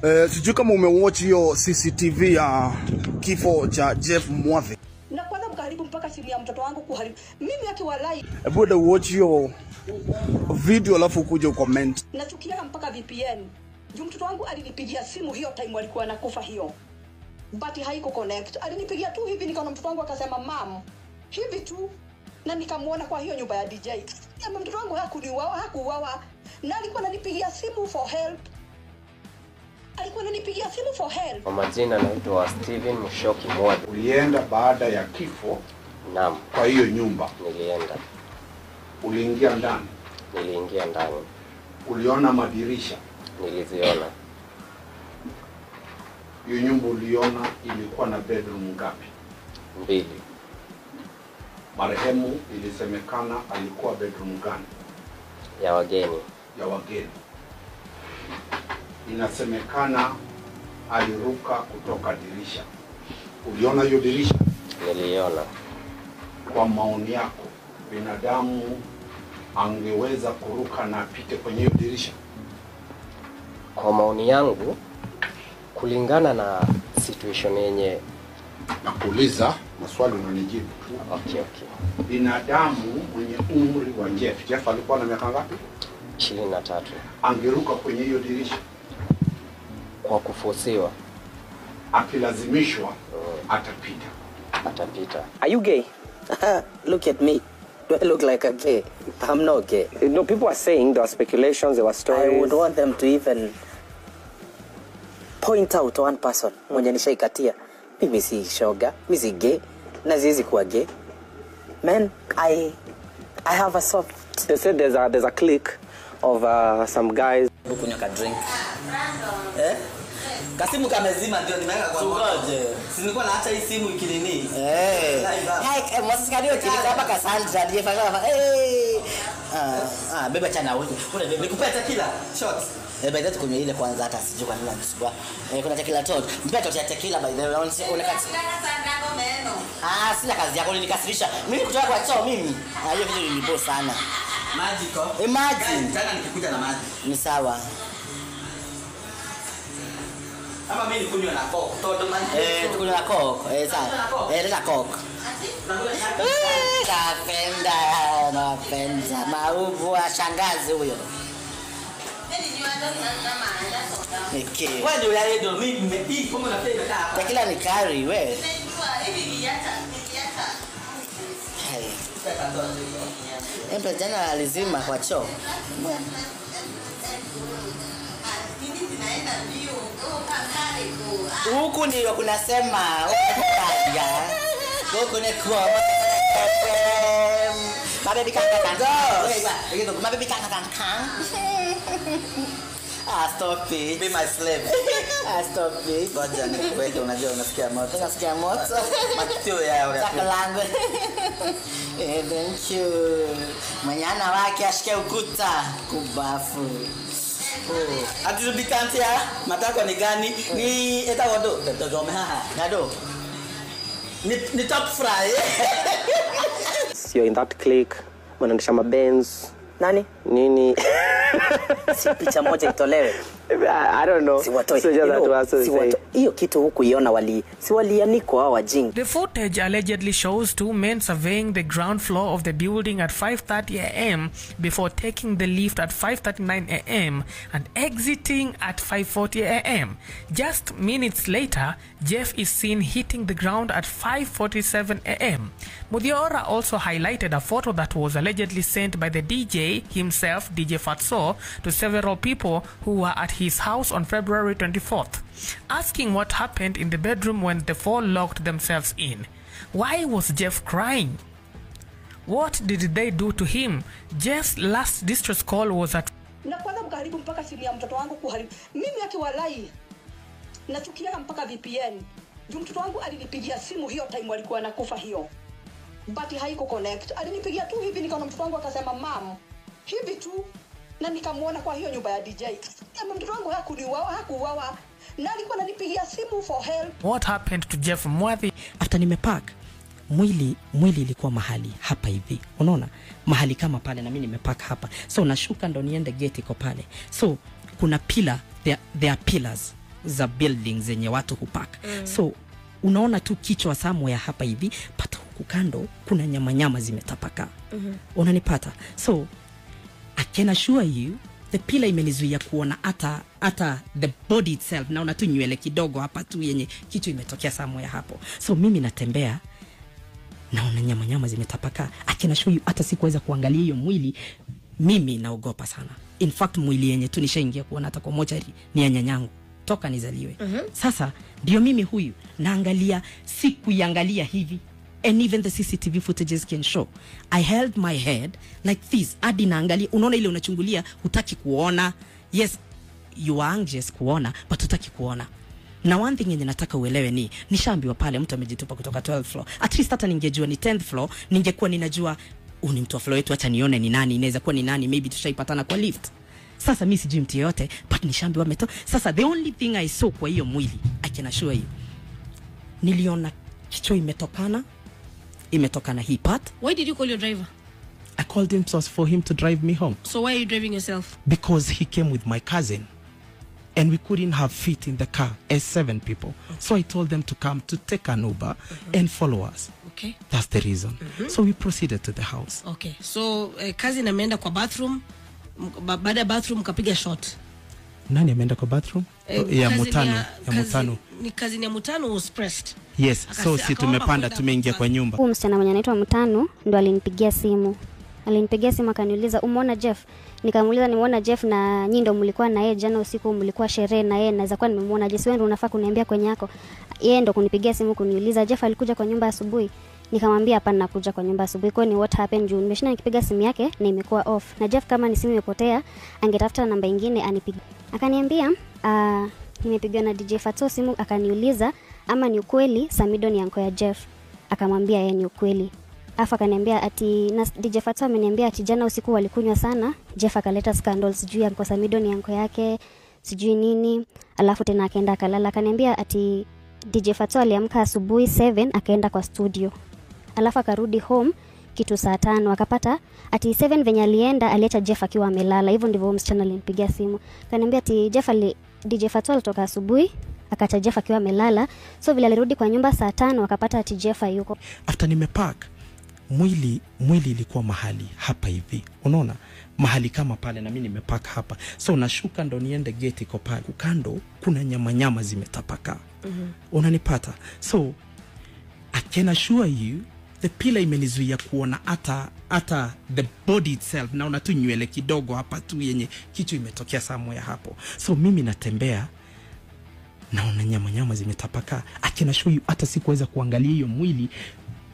Sijui kama umewatch hiyo CCTV ya kifo cha Jeff Mwathi. Na kwanza mkaharibu mpaka simu ya mtoto wangu kuharibu. Mimi akiwalai. Hebu enda watch hiyo video alafu ukuje ucomment. Nachukia mpaka VPN. Juu mtoto wangu alinipigia simu hiyo time alikuwa anakufa hiyo. But haiko connect. Alinipigia tu hivi nikaona mtoto wangu akasema mam. Hivi tu na nikamuona kwa hiyo nyumba ya DJ. Kama mtoto wangu hakuuawa na alikuwa ananipigia simu for help. Alikuwa ananipigia simu for help. Kwa majina naitwa Steven Mushoki Mwathi. Ulienda baada ya kifo? Naam. Kwa hiyo nyumba? Nilienda. Uliingia ndani? Niliingia ndani. Uliona madirisha? Niliziona. Hiyo nyumba uliona ilikuwa na bedroom ngapi? 2. Marehemu ilisemekana alikuwa bedroom gani? Ya wageni. Ya wageni. Inasemekana aliruka kutoka dirisha. Uliona hiyo dirisha? Niliona. Kwa maoni yako, binadamu angeweza kuruka na apite kwenye hiyo dirisha? Kwa maoni yangu, kulingana na situation yenye... Nakuuliza maswali unanijibu tu. Okay. Binadamu mwenye umri wa Jeff, Jeff alikuwa na miaka ngapi? 23. Angeruka kwenye hiyo dirisha? Kwa kufosiwa. Akilazimishwa, atapita. Atapita. Are you gay? Look at me. Do I look like a gay? I'm not gay. No, people are saying there were speculations, there were stories. I would want them to even point out one person. Mwenye nishaikatia. Mimi si shoga, mimi si gay, na siwezi kuwa gay. Man, I have a soft. They said there's a clique of some guys. Kunywa ka drink. Eh? Kasimu kamezima ndio nimeweka kwa moto. Si nilikuwa naacha hii simu ikinini. Eh. Hai, Moses Kario kilika hapa Cassandra ndiye fanya. Eh. Beba chana wewe. Nikupea tequila shot. Eh, by the way kunywa ile kwanza hata sijui kwa nini anasumbua. Eh, kuna tequila tot. Mpea tot ya tequila by the way. Unaona Ah, sina kazi yako ulinikasirisha. Mimi kutoka kwa choo mimi. Ah, hiyo kitu nilipo sana. Maji ko. Imagine. Tena nikikuja na maji. Ni sawa. Ama mimi nikunywa na coke. Todo man. Eh, tukunywa na coke. Eh, sawa. Eh, leta coke. Napenda, napenda. Mauvu wa shangazi huyo. Wewe ndio yale ndio mimi hii pombe na pia imekaa hapa. Tequila ni kari wewe. Embe jana alizima kwa choo. Huku ndio kunasema huku ni kwa Mabebi kaka kaka. Mabebi kaka kaka. Ah, stop it. Be my slave. Ah, stop it. Ngoja nikuweke, unajua unasikia moto. Unasikia moto. Matio yao. Saka langu. Eh, thank you. Manyana wake ashike ukuta kubafu. Atubikantia matako ni gani? Ni eta wado totome haha. Nado. Ni top fry. You're in that clique. Mnaendesha mabenz. Nani? Nini? Si picha moja itolewe. I don't know. Si watoi. So just you know, hiyo kitu huku iona wali si walianikwa hao wajinga. The footage allegedly shows two men surveying the ground floor of the building at 5:30 a.m. before taking the lift at 5:39 a.m. and exiting at 5:40 a.m. Just minutes later, Jeff is seen hitting the ground at 5:47 a.m. Muthiora also highlighted a photo that was allegedly sent by the DJ himself, DJ Fatso, to several people who were at his house on February 24th, asking what happened in the bedroom when the four locked themselves in. Why was Jeff crying? What did they do to him? Jeff's last distress call was at... Na kwanza mkaharibu mpaka simu ya mtoto wangu kuharibu. Mimi akiwalai nachukia mpaka VPN. Juu mtoto wangu alinipigia simu hiyo time alikuwa anakufa hiyo. But haiko connect. Alinipigia tu hivi nikaona mtoto wangu akasema mam. Hivi tu na nikamuona kwa hiyo nyumba ya DJ. Kama mtoto wangu hakuuawa na alikuwa ananipigia simu for help. What happened to Jeff Mwathi? After nimepark mwili ilikuwa mahali hapa hivi. Unaona? Mahali kama pale na mimi nimepark hapa. So nashuka ndo niende gate iko pale. So kuna pillar, there are pillars. za buildings zenye watu hupark. So unaona tu kichwa somewhere hapa hivi, but huku kando kuna nyama nyama zimetapaka. Unanipata? So I can assure you the pillar imenizuia kuona hata the body itself. Naona tu nywele kidogo hapa tu yenye kichwa imetokea somewhere hapo. So mimi natembea naona nyama nyama zimetapaka. I can assure you hata sikuweza kuangalia hiyo mwili. Mimi naogopa sana. In fact mwili yenye tu nishaingia kuona hata kwa mochari ni ya nyanyangu toka nizaliwe. Sasa ndio mimi huyu naangalia, sikuiangalia hivi. And even the CCTV footages can show I held my head like this hadi naangalia. Unaona ile unachungulia, hutaki kuona. Yes, you are anxious kuona, but hutaki kuona. Na one thing yenye nataka uelewe ni nishaambiwa pale mtu amejitupa kutoka 12th floor. At least hata ningejua ni 10th floor, ningekuwa ninajua ni mtu wa floor yetu, acha nione ni nani, inaweza kuwa ni nani, maybe tushaipatana kwa lift. Sasa mimi sijui mtu yeyote, but nishaambiwa ametoka. Sasa the only thing I saw kwa hiyo mwili, I can assure you, niliona kichwa imetokana hii part. Why did you call your driver? I called him so for him to drive me home. So why are you driving yourself? Because he came with my cousin and we couldn't have fit in the car as 7 people. So I told them to come to take an Uber and follow us. Okay. That's the reason. So we proceeded to the house. Okay. So cousin ameenda kwa bathroom, baada ya bathroom kapiga shot. Nani ameenda kwa bathroom? Ya Mutano, ya Mutano. Ni cousin ya Mutano was pressed. Yes, so si tumepanda tumeingia kwa nyumba. Huyu msichana mwenye anaitwa Mutano ndo alinipigia simu. Alinipigia simu akaniuliza umeona Jeff? Nikamuuliza nimeona Jeff na nyinyi ndo mlikuwa na yeye jana usiku, mlikuwa sherehe na yeye, naweza kuwa nimemuona. Jeff wewe ndo unafaa kuniambia kwenye yako. Yeye ndo kunipigia simu kuniuliza Jeff alikuja kwa nyumba asubuhi. Nikamwambia hapana, nakuja kwa nyumba asubuhi. Kwa ni what happened juu nimeshinda nikipiga simu yake na imekuwa off. Na Jeff kama ni simu imepotea angetafuta namba nyingine anipigie. Akaniambia nimepigiwa na DJ Fatso simu, akaniuliza ama ni ukweli Samido ni anko ya Jeff. Akamwambia yeye ni ukweli. Afa akaniambia ati na DJ Fatso ameniambia ati jana usiku walikunywa sana, Jeff akaleta scandals sijui anko Samido ni anko yake, sijui nini. Alafu tena akaenda akalala. Akaniambia ati DJ Fatso aliamka asubuhi 7 akaenda kwa studio. Alafu akarudi home kitu saa 5 akapata ati 7 venye alienda aliacha Jeff akiwa amelala. Hivyo ndivyo msichana alinipigia simu. Akaniambia ati Jeff DJ Fatso alitoka asubuhi akaacha Jeff akiwa amelala. So vile alirudi kwa nyumba saa 5 akapata ati Jeff hayuko. After nimepark mwili ilikuwa mahali hapa hivi. Unaona? Mahali kama pale na mimi nimepark hapa. So nashuka ndo niende gate iko pale. Kando kuna nyama nyama zimetapaka. Unanipata? So I can assure you the pillar imenizuia kuona hata the body itself. Naona tu nywele kidogo hapa tu yenye kichwa imetokea somewhere hapo. So mimi natembea naona nyama nyama zimetapaka. I can assure you hata sikuweza kuangalia hiyo mwili.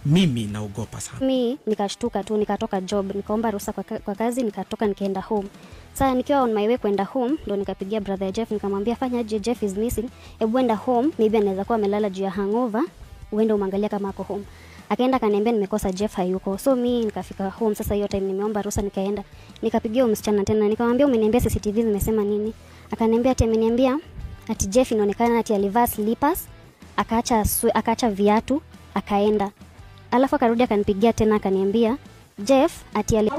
Mimi naogopa sana. Mimi nikashtuka tu, nikatoka job, nikaomba ruhusa kwa kazi, nikatoka nikaenda home. Sasa nikiwa on my way kwenda home ndo nikapigia brother Jeff nikamwambia fanya aje, Jeff is missing. Hebu enda home, maybe anaweza kuwa amelala juu ya hangover, uende umwangalie kama ako home. Akaenda akaniambia nimekosa Jeff hayuko. So mimi nikafika home sasa hiyo time nimeomba ruhusa nikaenda. Nikapigia msichana tena nikamwambia umeniambia CCTV zimesema nini? Akaniambia ati ameniambia ati Jeff inaonekana ati alivaa slippers, akaacha viatu, akaenda. Alafu akarudi akanipigia tena akaniambia Jeff ati ali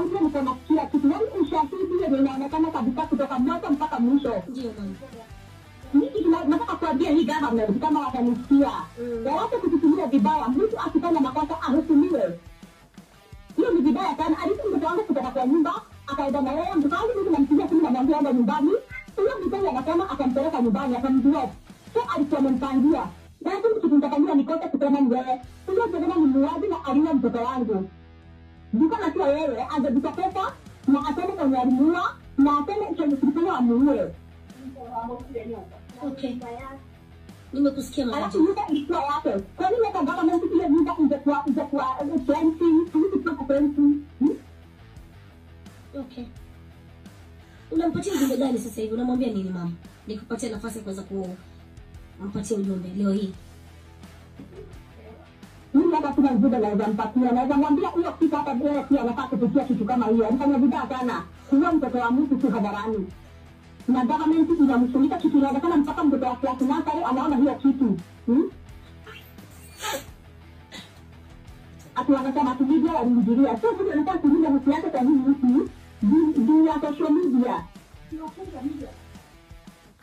inaonekana kabisa kutoka mwanzo mpaka mwisho. Ndio mama. Mimi nataka kuambia hii government kama watanisikia. Waache kututumia vibaya, mtu akifanya makosa ahukumiwe. Hiyo ni vibaya sana. Alikuwa mtoto wangu kutoka kwa nyumba, akaenda na yeye, mtoto wangu mimi nampigia simu namwambia enda nyumbani. Huyo mtoto anasema akampeleka nyumbani akamdrop. So alikuwa amempangia. Lazima kitu nitakanyia nikose kusema ni wewe. Huyo mtoto ni muuaji na aliua mtoto wangu. Duka na pia wewe angejitokeza na aseme kwenye alimuua na aseme chenye kilifanya amuue. Okay. Nimekusikia mama. Alafu nyumba ilikuwa yake. Kwa nini hata government ile nyumba ingekuwa fencing, tulikuwa fencing. Okay. Unampatia ujumbe gani sasa hivi? Unamwambia nini mama? Nikupatie nafasi ya kuweza kumpatia ujumbe leo hii. Mimi hata kuna ujumbe naweza mpatia. Naweza mwambia hiyo kitu hata yeye pia anafaa kupitia kitu kama hiyo. Alifanya vibaya sana. Huyo mtoto wa mtu tu hadharani. Na government inamshughulikia kitu inaonekana mpaka mtoto wa class 1 anaona hiyo kitu. Ati wanasema ati media walimjiria. So mtu anataka kulinda mtu yake kwa nini mtu? Juu ya social media.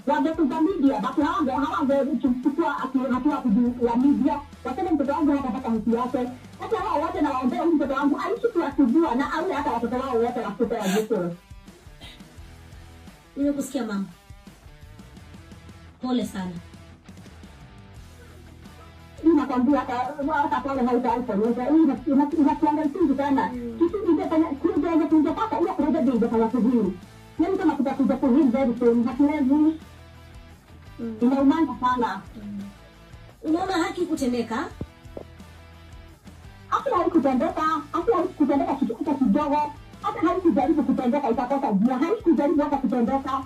Wangekuza media, basi hawangechukua hatua ya media. Waseme mtoto wangu hatapata haki yake. Hata hao wote nawaombea huyu mtoto wangu aishi kuwasubua na awe hata watoto wao wote watoto wa Yesu. Nimekusikia mama. Pole sana. Nakwambia hata pole haitaifanyika. Hii inakuanga uchungu sana. Kitu ingefanya kujaweza kujapata ila kuweza ingefanya kuzuri. Yaani kama tutakuja kuhili very soon, hatuwezi. Inaumana sana. Unaona haki kutendeka? Haki haikutendeka, haki haikutendeka kitu hata kidogo. Hata haikujaribu kutendeka itakosa jia, haikujaribu hata kutendeka.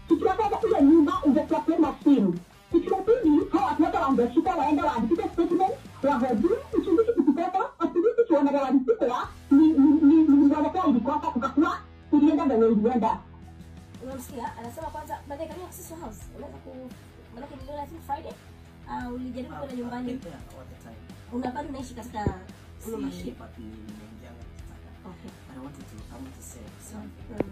Kitu ya kwanza ile nyumba ingekuwa kwa simu. Kitu ya pili, hao watu wote wangeshika waende waandike statement, wahojiwe, uchunguzi ukitoka, wachunguzi tuone walikuwa ni mwelekeo ilikosa kukakuwa ilienda ndio ilienda. Unamsikia anasema kwanza baadaye kama sisi house unaweza ku maana niliona I think Friday ulijaribu kwenda nyumbani. Una bado unaishi katika mashine but nimeingia nataka. Okay. I wanted to say something.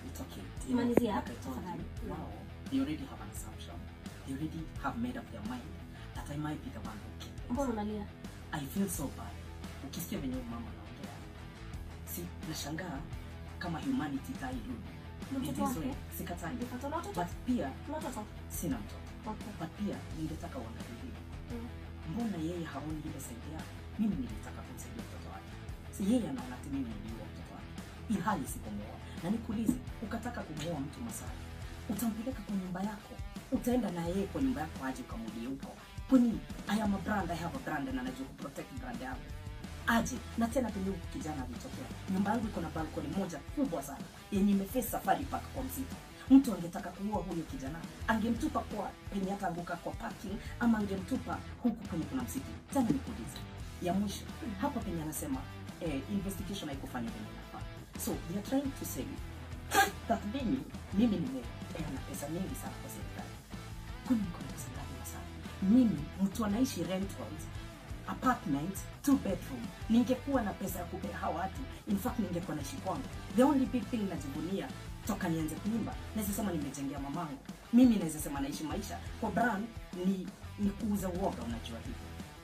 It's okay. Imalizia tafadhali. Wow. They already have an assumption. They already have made up their mind that I might be the one who killed them. Mbona unalia? I feel so bad. Ukisikia venye mama anaongea, si nashangaa kama humanity itairudi. Mtoto wake? Sikatai. But pia mtoto? Sina mtoto. Okay. But pia ningetaka uangalie hivi. Mbona yeye haoni ile side yake? Mimi nilitaka kumsaidia mtoto wake. Si yeye anaona ati mimi niliua mtoto wake. Ilhali sikumuoa. Na nikuulize, ukataka kumuoa mtu Masai, utampeleka kwa nyumba yako? Utaenda na yeye kwa nyumba yako aje ukamudie huko? Kwani I am a brand, I have a brand na najua kuprotect brand yangu. Aje na tena penye huku kijana alitokea. Nyumba yangu iko na balcony moja kubwa sana yenye imeface Safari Park kwa msitu. Mtu angetaka kuua huyo kijana, angemtupa kwa penye ataanguka kwa parking ama angemtupa huku kwenye kuna msitu. Tena nikuulize, ya mwisho hapa penye anasema investigation haikufanywa venye inafaa. So they are trying to say that mimi nimepeana pesa mingi sana kwa serikali. Kwani niko na pesa ngapi sana? Mimi mtu anaishi rentals apartment 2 bedroom, ningekuwa na pesa ya kupea hawa watu, in fact ningekuwa naishi kwangu. The only big thing najivunia toka nianze kuimba, naweza sema nimejengea mamangu. Mimi naweza sema naishi maisha kwa brand ni kuuza uoga, unajua hivyo.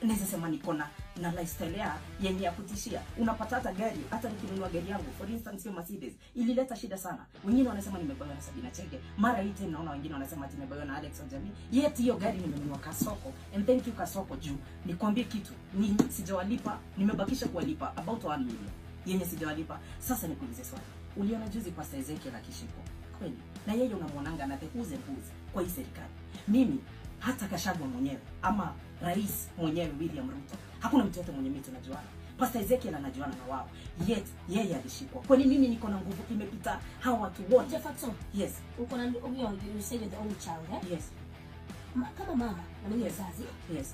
Naweza sema niko na lifestyle ya yenye ya kutishia. Unapata hata gari, hata nikinunua gari yangu for instance hiyo Mercedes ilileta shida sana. Wengine wanasema nimebawa na Sabina Chege, mara hii tena naona wengine wanasema ati nimebawa na Alex Ojami. Yet hiyo gari nimenunua Kasoko, and thank you Kasoko juu nikwambie kitu, ni sijawalipa, nimebakisha kuwalipa about 1 million yenye sijawalipa. Sasa nikuulize swali, uliona juzi Pastor Ezekiel akishikwa kweli? Na yeye unamwonanga na the who's and who's kwa hii serikali. Mimi hata Gachagua mwenyewe ama rais mwenyewe William Ruto, hakuna mtu yote mwenye mimi tunajuana. Pastor Ezekiel anajuana na wao, yet yeye alishikwa. Kwani mimi niko na nguvu imepita hawa watu wote? Jefferson. Yes. Uko na you say you're the only child, eh? Yes. Kama mama na mimi mzazi. Yes.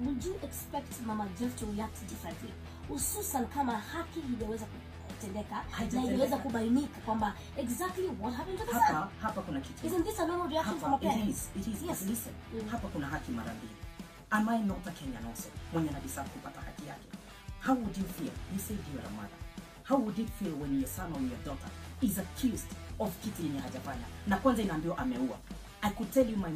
Would you expect Mama Jeff to react differently? Hususan kama haki haijaweza kutendeka na haijaweza kubainika kwamba exactly what happened to the son. Hapa kuna kitu. Isn't this a normal reaction from a parent? It is. Yes. Listen. Hapa kuna haki mara mbili. Am I not a Kenyan also? Mwenye anadeserve kupata haki yake. How would you feel? You said you are a mother. How would it feel when your son or your daughter is accused of kitu yenye hajafanya? Na kwanza inaambiwa ameua. I could tell you my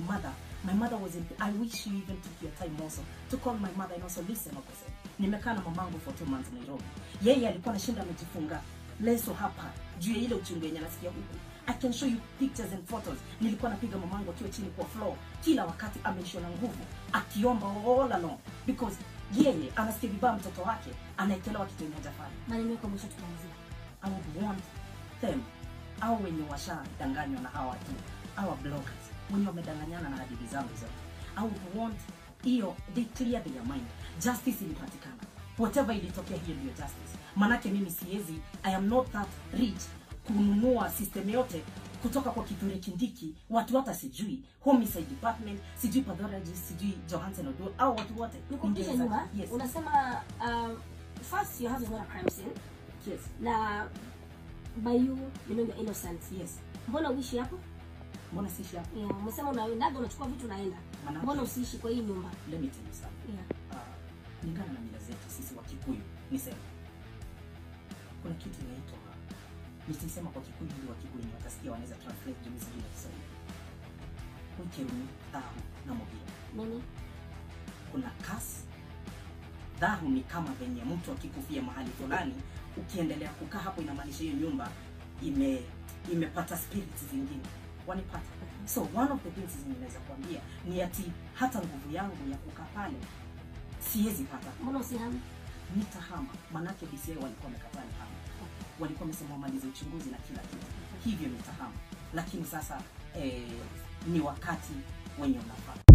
mother was in, I wish you even took your time also to call my mother and also listen opposite. Nimekaa na mamangu for 2 months Nairobi. Yeye alikuwa anashinda amejifunga leso hapa juu ya ile uchungu yenye anasikia huku. I can show you pictures and photos. Nilikuwa napiga mamangu akiwa chini kwa floor kila wakati, ameishiwa na nguvu akiomba all along because yeye anasikia vibaya mtoto wake anaekelewa kitu yenye hajafanya. Maneno yako mwisho tumalizia. I would want them, au wenye washadanganywa na hawa watu, our bloggers wenye wamedanganyana na hadithi zangu zote, I would want hiyo they clear their mind. Justice ilipatikana, whatever ilitokea hiyo ndio justice. Manake mimi siwezi, I am not that rich kununua system yote kutoka kwa Kithure Kindiki, watu hata sijui homicide department, sijui pathologist, sijui Johansen Oduor, au watu wote. Nikurudishe nyuma. Yes. Unasema first your house is not a crime scene. Yes. Na by you know you're innocent. Yes. Mbona uishi hapo? Mbona siishi hapo? Yeah, umesema unaenda unachukua vitu unaenda. Mbona usiishi kwa hii nyumba? Let me tell you something. Yeah. Kulingana na mila zetu sisi wa Kikuyu, niseme kuna kitu inaitwa Nitaisema kwa Kikuyu ili Wakikuyu wenye watasikia wanaweza translate juu sijui na Kiswahili. Kwikirumi, thahu na mobia. Nini? Kuna kas. Dhahu ni kama venye mtu akikufia mahali fulani, ukiendelea kukaa hapo inamaanisha hiyo nyumba imepata spirits zingine. Wanipata. So one of the things zenye naweza kuambia ni ati hata nguvu yangu ya kukaa pale siwezi pata. Mbona usihame? Nitahama, manake DCI walikuwa wamekataa nihame. Walikuwa wamesema wamalize uchunguzi na kila kitu. Hivyo nitahama. Lakini sasa ni wakati wenye unafaa.